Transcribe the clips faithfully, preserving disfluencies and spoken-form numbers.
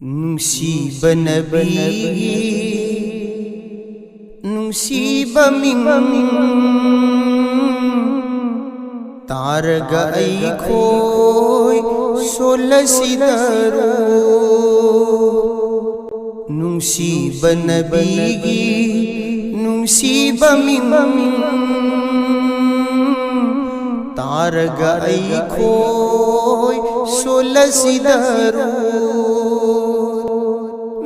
ꯅꯨꯡꯁꯤꯕ ꯅꯕꯤꯒꯤ ꯅꯨꯡꯁꯤꯕ ꯃꯤꯡ ꯇꯥꯔꯒ ꯑꯩꯈꯣꯏ ꯁꯣꯜꯂꯁꯤꯗꯔꯣ꯫ ꯅꯨꯡꯁꯤꯕ ꯅꯕꯤꯒꯤ ꯅꯨꯡꯁꯤꯕ ꯃꯤꯡ ꯇꯥꯔꯒ ꯑꯩꯈꯣꯏ ꯁꯣꯜꯂꯁꯤꯗꯔꯣ꯫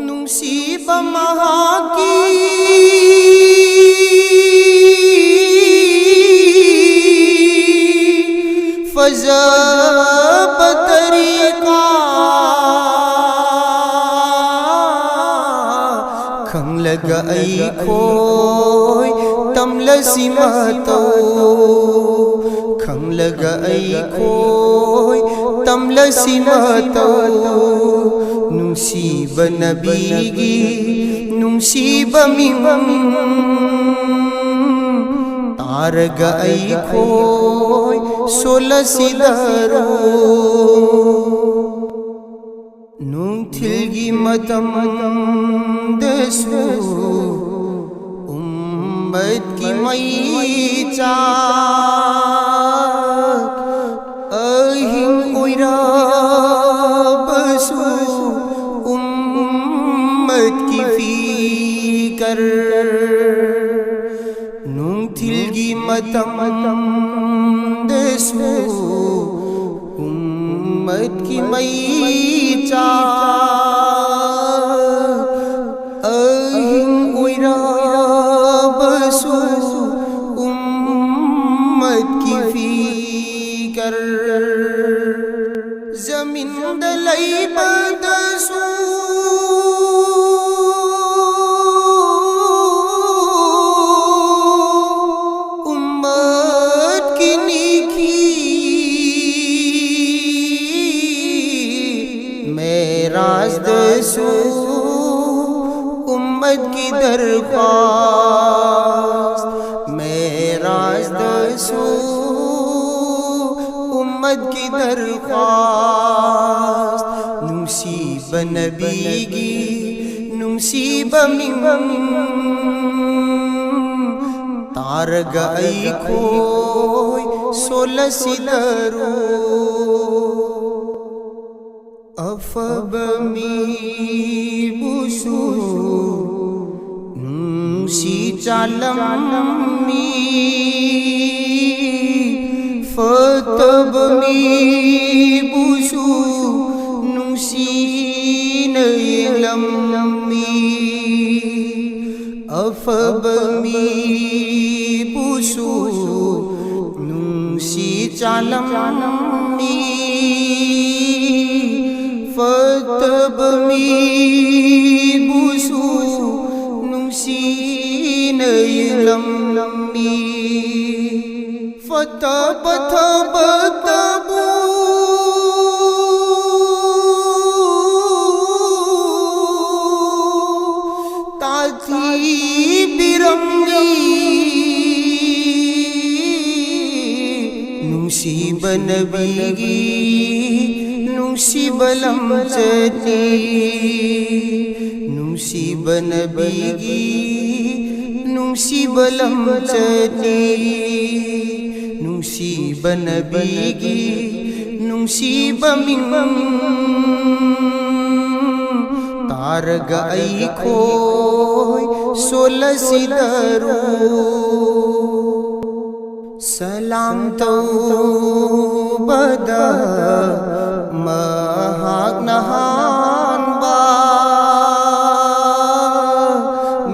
ꯅꯨꯡꯁꯤꯕ ꯃꯍꯥꯛꯀꯤ ꯐꯖꯕ ꯇꯔꯤꯀꯥ ꯈꯪꯂꯒ ꯑꯩꯈꯣꯏ ꯇꯝꯂꯁꯤ ꯃꯇꯧ꯫ ꯈꯪꯂꯒ ꯑꯩꯈꯣꯏ ꯇꯝꯂꯁꯤ ꯃꯇꯧ꯫ ꯅꯨꯡꯁꯤꯕ ꯅꯕꯤꯒꯤ ꯅꯨꯡꯁꯤꯕ ꯃꯤꯡ ꯇꯥꯔꯒ ꯑꯩꯈꯣꯏ ꯁꯣꯜꯂꯁꯤꯗꯔꯣ꯫ ꯅꯨꯡꯊꯤꯜꯒꯤ ꯃꯇꯝꯗꯁꯨ ꯎꯝꯃꯠꯀꯤ ꯃꯩꯆꯥꯛ, ꯑꯍꯤꯡ ꯑꯣꯏꯔꯕꯁꯨ ꯎꯝꯃꯠꯀꯤ ꯐꯤꯀꯔ꯫ ꯅꯨꯡꯊꯤꯜꯒꯤ ꯃꯇꯝꯗꯁꯨ ꯎꯝꯃꯠꯀꯤ ꯃꯩꯆꯥꯛ, ꯑꯍꯤꯡ ꯑꯣꯏꯔꯕꯁꯨ ꯎꯝꯃꯠꯀꯤ ꯐꯤꯀꯔ꯫ ꯖꯃꯤꯟꯗ ꯂꯩꯕꯗꯁꯨ ꯎꯝꯃꯠꯀꯤ ꯅꯤꯈꯤ ꯃꯦꯔꯥꯖꯗꯁꯨ ꯎꯝꯃꯠꯀꯤ ꯗꯔꯈ꯭ꯋꯥꯁ꯫ ꯃꯦꯔꯥꯖꯗꯁꯨ ꯎꯝꯃꯠꯀꯤ ꯗꯔꯈ꯭ꯋꯥꯁ꯫ ꯅꯨꯡꯁꯤꯕ ꯅꯨꯡꯁꯤꯕ ꯅꯕꯤꯒꯤ ꯅꯨꯡꯁꯤꯕ ꯃꯤꯡ ꯇꯥꯔꯒ ꯑꯩꯈꯣꯏ ꯁꯣꯜꯂꯁꯤꯗꯔꯣ꯫ ꯑꯐꯕ ꯃꯤꯕꯨꯁꯨ ꯅꯨꯡꯁꯤ ꯆꯥꯂꯝꯃꯤ, ꯐꯠꯇꯕ ꯃꯤꯕꯨꯁꯨ ꯅꯨꯡꯁꯤꯅ ꯌꯦꯡꯂꯝꯃꯤ꯫ ꯑꯐꯕ ꯃꯤꯕꯨꯁꯨ ꯅꯨꯡꯁꯤ ꯆꯥꯂꯝꯃꯤ, ꯐꯠꯇꯕ ꯃꯤꯕꯨꯁꯨ ꯅꯨꯡꯁꯤꯅ ꯌꯦꯡꯂꯝꯃꯤ꯫ ꯐꯠꯇꯕ ꯊꯕꯛꯇꯕꯨ ꯇꯥꯊꯤꯕꯤꯔꯝꯃꯤ꯫ ꯅꯨꯡꯁꯤꯕ ꯅꯕꯤꯒꯤ ꯅꯨꯡꯁꯤꯕ ꯂꯝꯆꯠꯅꯤ꯫ ꯅꯨꯡꯁꯤꯕ ꯅꯕꯤꯒꯤ ꯅꯨꯡꯁꯤꯕ ꯂꯝꯆꯠꯅꯤ꯫ ꯅꯨꯡꯁꯤꯕ ꯅꯕꯤꯒꯤ ꯅꯨꯡꯁꯤꯕ ꯃꯤꯡ ꯇꯥꯔꯒ ꯑꯩꯈꯣꯏ ꯁꯣꯜꯂꯁꯤꯗꯔꯣ꯫ ꯁꯂꯥꯝ ꯇꯧꯕꯗ ꯃꯍꯥꯛꯅ ꯍꯥꯟꯕ,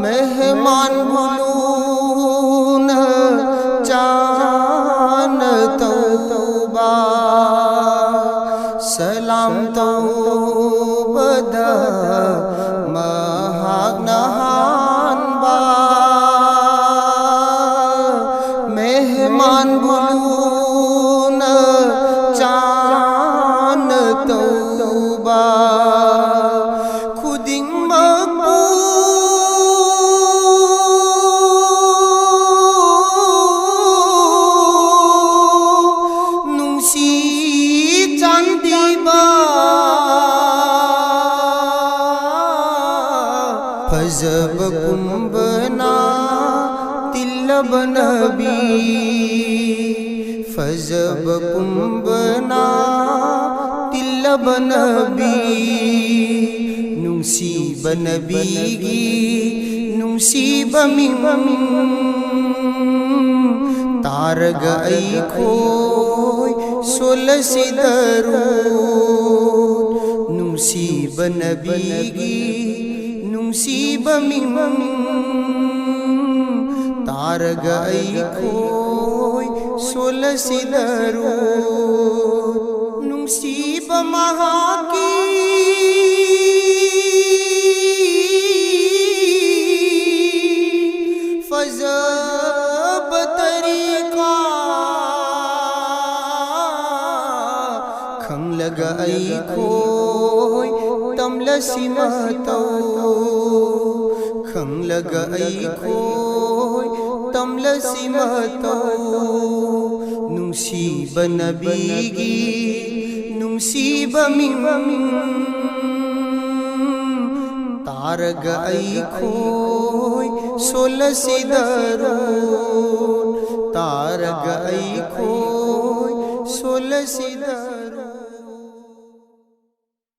ꯃꯦꯍꯃꯥꯟꯕꯨ ꯂꯨꯅ ꯆꯥꯟꯅ ꯇꯧꯕ꯫ ꯁꯂꯥꯝ ꯇꯧꯕꯗ ꯃꯍꯥꯛꯅ ꯍꯥꯟꯕ, ꯃꯦꯍꯃꯥꯟꯕꯨ ꯂꯨꯅ ꯆꯥꯟꯅ ꯇꯤꯜꯂꯕ ꯅꯕꯤ, ꯐꯖꯕ ꯄꯨꯝꯕꯅ ꯇꯤꯜꯂꯕ ꯅꯕꯤ, ꯅꯨꯡꯁꯤꯕ ꯅꯕꯤꯒꯤ ꯅꯨꯡꯁꯤꯕ ꯃꯤꯡ ꯇꯥꯔꯒ ꯑꯩꯈꯣꯏ ꯁꯣꯜꯂꯁꯤꯗꯔꯨ꯫ ꯅꯨꯡꯁꯤꯕ ꯅꯕꯤꯒꯤ ꯅꯨꯡꯁꯤꯕ ꯃꯤꯡ ꯇꯥꯔꯒ ꯑꯩꯈꯣꯏ ꯁꯣꯜꯂꯁꯤꯗꯔꯨ꯫ ꯅꯨꯡꯁꯤꯕ ꯃꯍꯥꯛꯀꯤ ꯐꯖꯕ ꯇꯔꯤꯀꯥ ꯈꯪꯂꯒ ꯑꯩꯈꯣꯏ ꯇꯝꯂꯁꯤ ꯃꯇꯧ꯫ ꯈꯪꯂꯒ ꯑꯩꯈꯣꯏ ꯇꯝꯂꯁꯤ ꯃꯇꯧ꯫ ꯅꯨꯡꯁꯤꯕ ꯅꯕꯤꯒꯤ ꯅꯨꯡꯁꯤꯕ ꯃꯤꯡ ꯇꯥꯔꯒ ꯑꯩꯈꯣꯏ ꯁꯣꯜꯂꯁꯤꯗꯔꯨ꯫ ꯇꯥꯔꯒ ꯑꯩꯈꯣꯏ ꯁꯣꯜꯂꯁꯤꯗꯔꯨ꯫